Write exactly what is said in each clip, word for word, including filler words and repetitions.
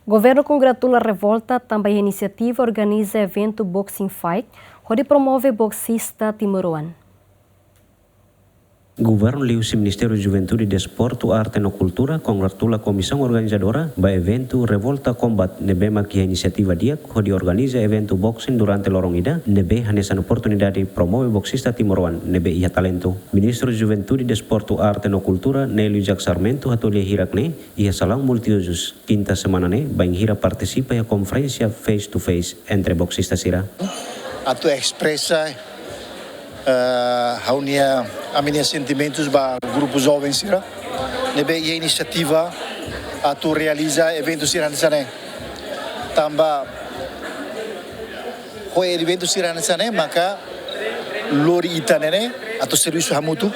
Governu kongratula Revolta tanba iha inisiativa organiza eventu boxing fight hodi promove boksista timoroan. Governu liuhusi Ministériu Juventude, Desportu, Arte no Kultura kongratula komisaun organizadora ba eventu Revolta Combat ne'ebé mak iha inisiativa di'ak hodi organiza eventu boxing durante loron ida ne'ebé hanesan oportunidade promove boksista timoroan ne'ebé iha talentu. Ministru Juventude, Desportu, Arte no Kultura, Nélio Jacques Sarmento hatudu lia hirak ne'e iha salaun multiuzus, kinta semana ne'e, bainhira partisipa iha konferénsia face to face entre boksista sira. Atu espresa, eh, ha'u-nia, ami-nia sentimentus ba grupu joven sira ne'ebé iha inisiativa atu realiza eventu sira hanesan ne'e. Tanba ho eventu sira hanesan ne'e maka lori ita-nia ne'e atu servisu hamutuk,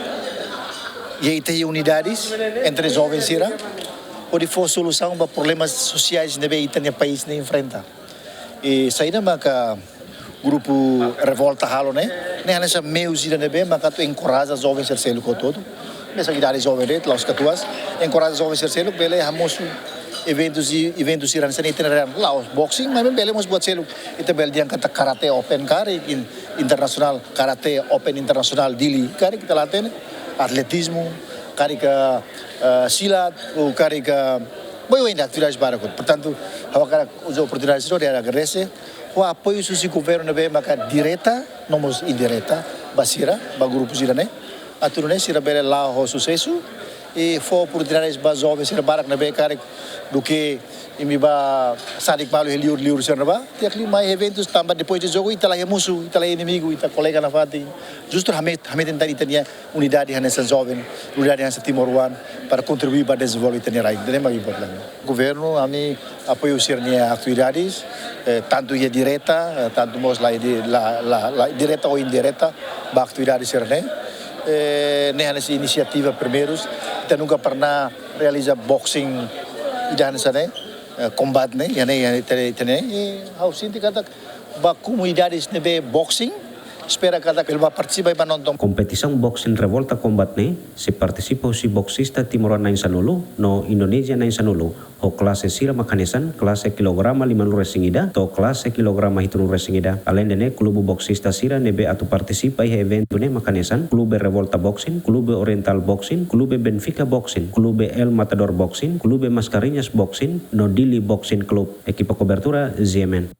iha ita iha unidades entre joven sira hodi fó solusaun ba problemas sosiais ne'ebé ita-nia país ne'e enfrenta. I saida maka grupu Revolta halo ne'e, ne'e hanesan meius ida ne'ebé maka atu enkoraja joven sira seluk hotu-hotu. Mesak idade joven de'it, la'ós katuas, enkoraja joven sira seluk bele hamosu eventus i eventu sira hanesan ne'e ita-nia rai-laran. La'ós boxing, maibé bele mós buat seluk. Ita bele dehan katak karate open karik in-, internasionál, karate open internasionál Dili karik ita la hatene, atletizmu karik, eh, silat, ou karik, eh, boi oin atividades barak. Portantu, ha'u hakarak uza oportunidade sira hodi agradese ho apoiu husi governu ne'ebé maka direta no mós indireta ba sira, ba grupu sira ne'e. Atu nune'e sira bele la'o ho susesu i fó oportunidades ba joven sira barak ne'ebé karik duké imi bá sadik malu iha liur-liur sira ne'ebá. Di'ak liu mai eventus tanba depois de jogu ita la iha musu, ita la iha inimigu, ita kolega nafatin. Justu hamet, hametin tan ita-nia unidade hanesan joven, unidade hanesan timoroan para kontribui ba dezenvolve ita-nia rai. Ne'e mak importante. Governu, ami apoiu sira-nia atividades, eh, tantu iha direta, eh, tantu mós la, la, la, la direta ou indireta ba atividades sira ne'e. Eh, ne'e hanesan inisiativa primeirus, ita nunka pernah realiza boxing ida hanesan ne'e, eh, combate ne'e, iha ne'e, iha ne'e, iha ne'e, iha ne'e, eh, ha'u sente katak ba komunidades ne'ebé boxing, espera katak bele bá partisipa i bá nonton. Kompetisaun boxing Revolta Combat ne'e sei partisipa husi boksista timoroan na'in sanulu no Indonézia na'in sanulu, ho klase sira mak hanesan klase kilograma limanulu-resin-ida to'o klase kilograma hitunulu-resin-ida. Aleinde ne'e, klube boksista sira ne'ebé atu partisipa iha eventu ne'e mak hanesan Klube Revolta Boxing, Klube Oriental Boxing, Klube Benfica Boxing, Klube El Matador Boxing, Klube Mascarenhas Boxing no Dili Boxing Club. Ekipa kobertura, G M N.